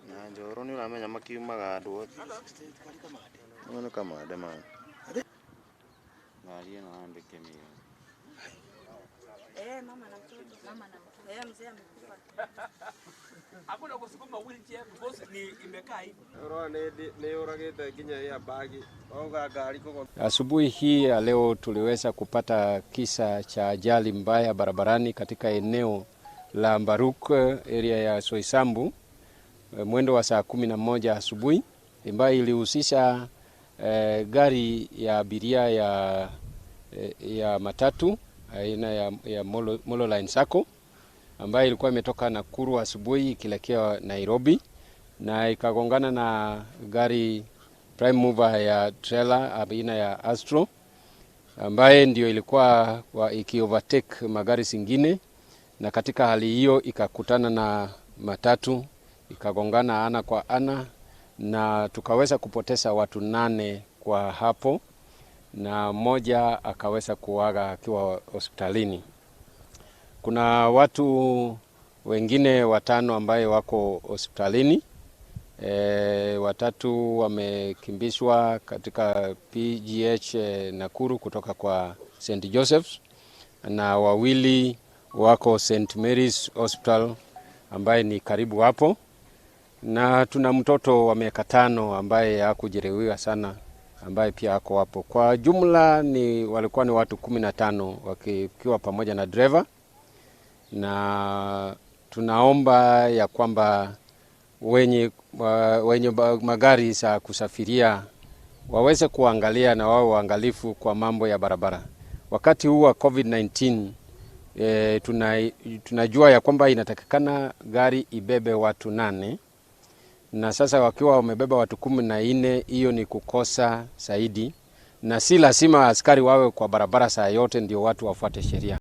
Na njoro nĩ ũramenya makiumaga andũ othe. Ũyũ nĩ kamande man. Ngari ĩno yandĩke. Eh, mama na mtoto. Mama na mtoto. Eh, mzee amekufa. Hakuna kusukuma wheelchair because ni imekaa hivi. Nĩ yũragĩte nginya airbag wauga ngari kũgũtha. Asubuhi hii ya leo tuliweza kupata kisa cha ajali mbaya barabarani katika eneo la Mbaruk, area ya Soisambu, mwendo wa saa 11 asubuhi, ambayo ilihusisha gari ya abiria ya matatu aina ya Molo Line Sacco ambayo ilikuwa imetoka Nakuru asubuhi ikielekea Nairobi na ikagongana na gari prime mover ya trailer aina ya Astro ambaye ndio ilikuwa ikiovertake magari zingine, na katika hali hiyo ikakutana na matatu ikagongana ana kwa ana, na tukaweza kupoteza watu 8 kwa hapo, na mmoja akaweza kuaga akiwa hospitalini. Kuna watu wengine 5 ambaye wako hospitalini. 3 wamekimbishwa katika PGH Nakuru kutoka kwa St. Joseph's, na 2 wako St. Mary's Hospital ambaye ni karibu hapo, na tuna mtoto wa miaka 5 ambaye hakujeruhiwa sana ambaye pia ako hapo. Kwa jumla walikuwa ni watu 15 wakiwa pamoja na driver, na tunaomba ya kwamba wenye magari za kusafiria waweze kuangalia na wawe waangalifu kwa mambo ya barabara. Wakati huu wa COVID-19, tunajua ya kwamba inatakikana gari ibebe watu 8, na sasa wakiwa wamebeba watu 14, hiyo ni kukosa zaidi, na si lazima askari wawe kwa barabara saa yote ndio watu wafuate sheria.